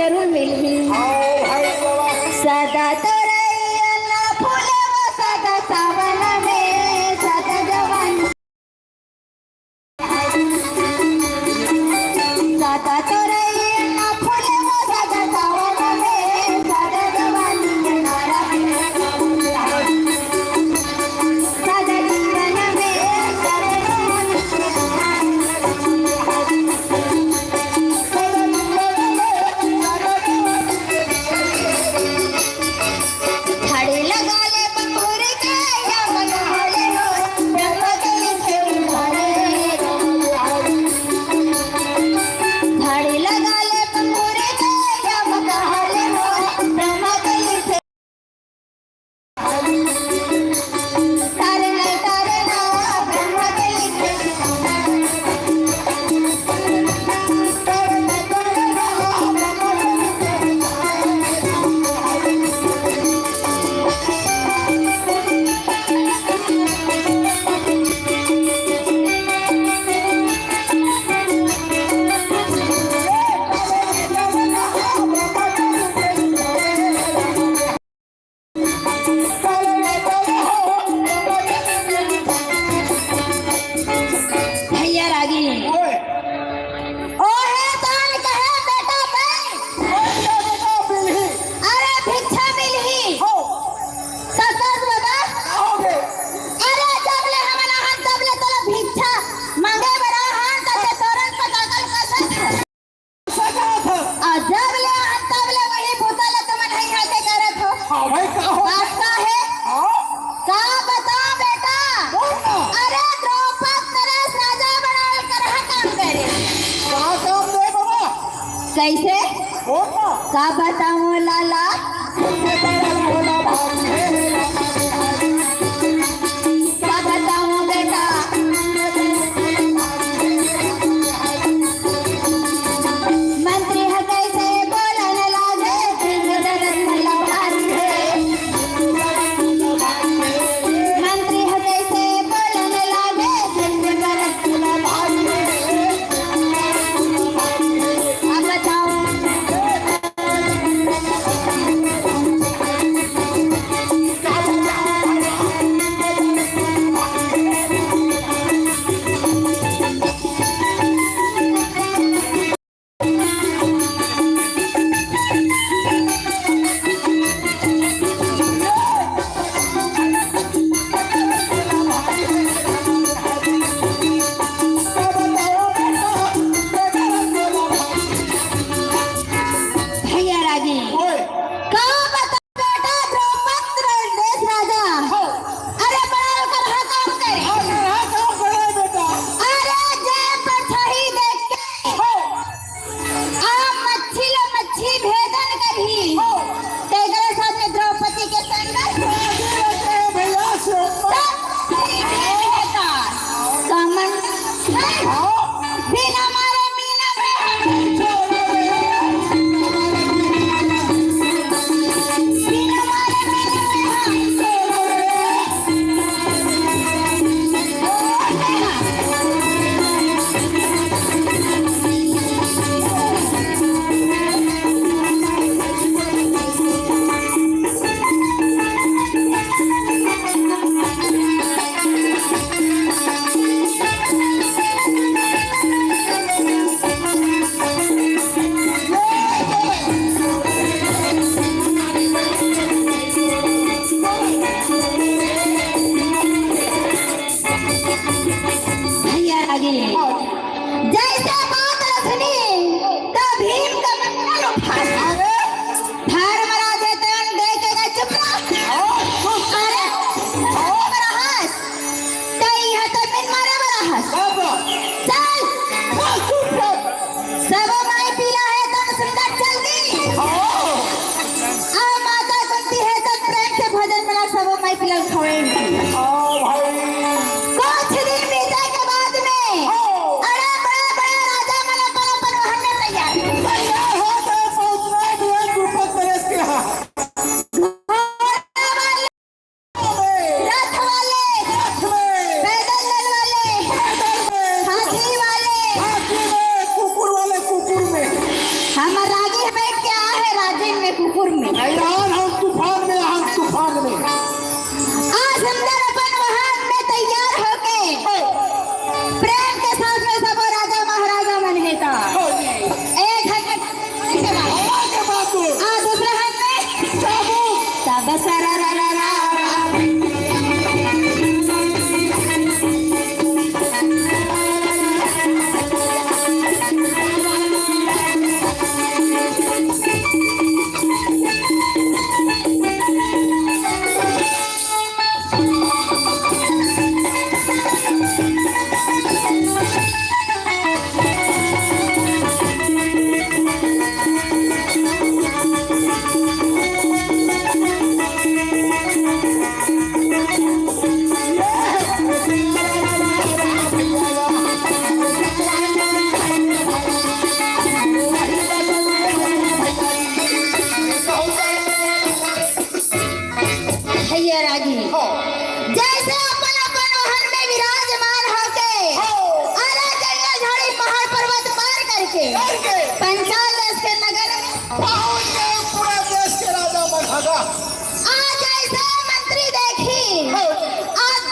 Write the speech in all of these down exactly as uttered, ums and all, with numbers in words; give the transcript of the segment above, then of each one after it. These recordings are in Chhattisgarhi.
जरूर मिलही। सदा तोरई अन फूले वो सदा सावन में, सदा जवानी। सदा तोरई अन फूले वो सदा सावन में, सदा जवानी के नारा। भैया रागी। ओए। ओहे तान कहे बेटा बे। ओए, क्या बेटा मिलही? अरे भिक्षा मिलही। हो। ससुर बाबा। का होगे? अरे जब ले हमन आहन तब ले तोला भिक्षा मांगे बर आहन, तब ले तोरन पकाकल कसम। सजा था। आ जब ले आहन तब ले वही भूता ले तुमन हई हाथे करत हो। हाँ भाई, का हो? बात का है? हाँ? का बताओ बेटा? बोल ना। अरे द्रौपद नरेश राजा बनाल करहा काम करे। का काम दे बाबा? कैसे? बोल ना। का बताऊं लाला? का बताऊं बेटा? मंत्री ह कैसे बोलन लागे, दिन दरस लबारी है। मंत्री ह कैसे बोलन लागे, दिन दरस लबारी है। अब बताओ। भैया रागी। ओए। का बता बेटा द्रौपद नरेश राजा। हो। अरे बड़ा ओकर हा काम करे। हाँ, हाँ, काम करे बेटा। अरे जे परछाही देख के। हो। आ मच्छी ले मच्छी भेदन करही। हो। तेकरे साथ में द्रौपदी के संग। राजी रहते हैं भैया से। तब तेरी भेद है का। कामन। हाँ। बिना मारे मीना में हम। बिना मारे मीना में हम। भैया रागी। जैसे बात रखनी, तो भीम का मंडल उठा। अरे! धर्मराज है तो देख के चुप रहा। हाँ, चुप। अरे! हाँ। चुप रहा। तई ह त बिन मारे वाला हस। बाबा। चल। हाँ, चुप रह। सब माई पीला है तन सुंदर जल्दी। हाँ। आ माता कुंती है तन प्रेम से भोजन बना सब माई पीला खवाएंगे। हाँ भाई। कुछ दिन बीते के बाद में हाँ। अरे बड़े बड़े राजा मन अपन अपन महल में तैयार। तैयार हो गए पहुंचना है द्रुपद नरेश के यहाँ। रथ वाले, रथ में, पैदल दल वाले, पैदल में, हाथी वाले, प्रेम के साथ में सबो राजा महाराजा मन हे त। हो जी। एक हाथ में आवाज के बाबू। आ दूसरा हाथ में चाबुक। तब सरा रा रा रा। भैया रागी। हाँ। जैसे अपन अपन महल में विराजमान होके हाँ। अरे जंगल झाड़ी पहाड़ पर्वत पार करके करके। पंचाल देश के नगर में पहुंच गए पूरा देश के राजा मगध। आज ऐसे मंत्री देखी। हाँ। आज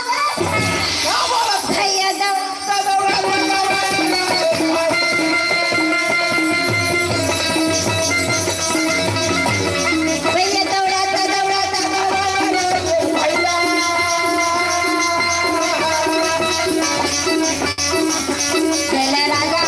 क्या बोला? भैया दौड़ा। भैया दौड़ाता, दौड़ाता, दौड़ाता। चला राजा।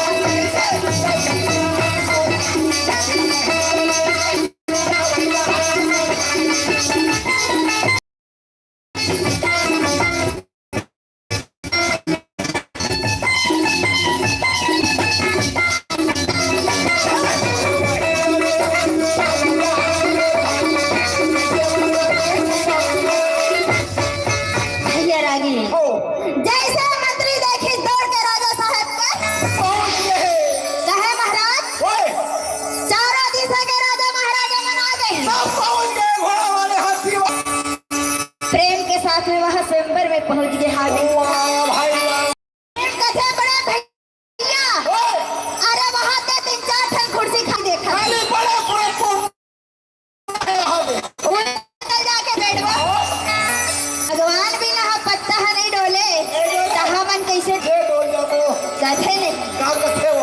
भैया रागी। हो। जैसे मंत्री देखी दौड़ के राजा साहब के। पहुंच गए। कहे महाराज। ओए। चारों दिशा के राजा महाराजा मन आ गए। सब पहुंच गए घोड़ा वाले हाथी वाले। प्रेम के साथ में वहां स्वयंवर में पहुंच गए। हाँ। वाह भाई वाह। प्रेम कथे बड़े भैया। ओए। अरे वहां ते तीन चार ठन कुर्सी खाली देखा। खाली पड़े पूरे पूरे। वहां पे। उधर जाके बैठवा। भगवान भी ना पत्ता ह नहीं डोले, नहीं डोले। त हमन कैसे? ये डोल जाबो। कथे नहीं। का कथे हो?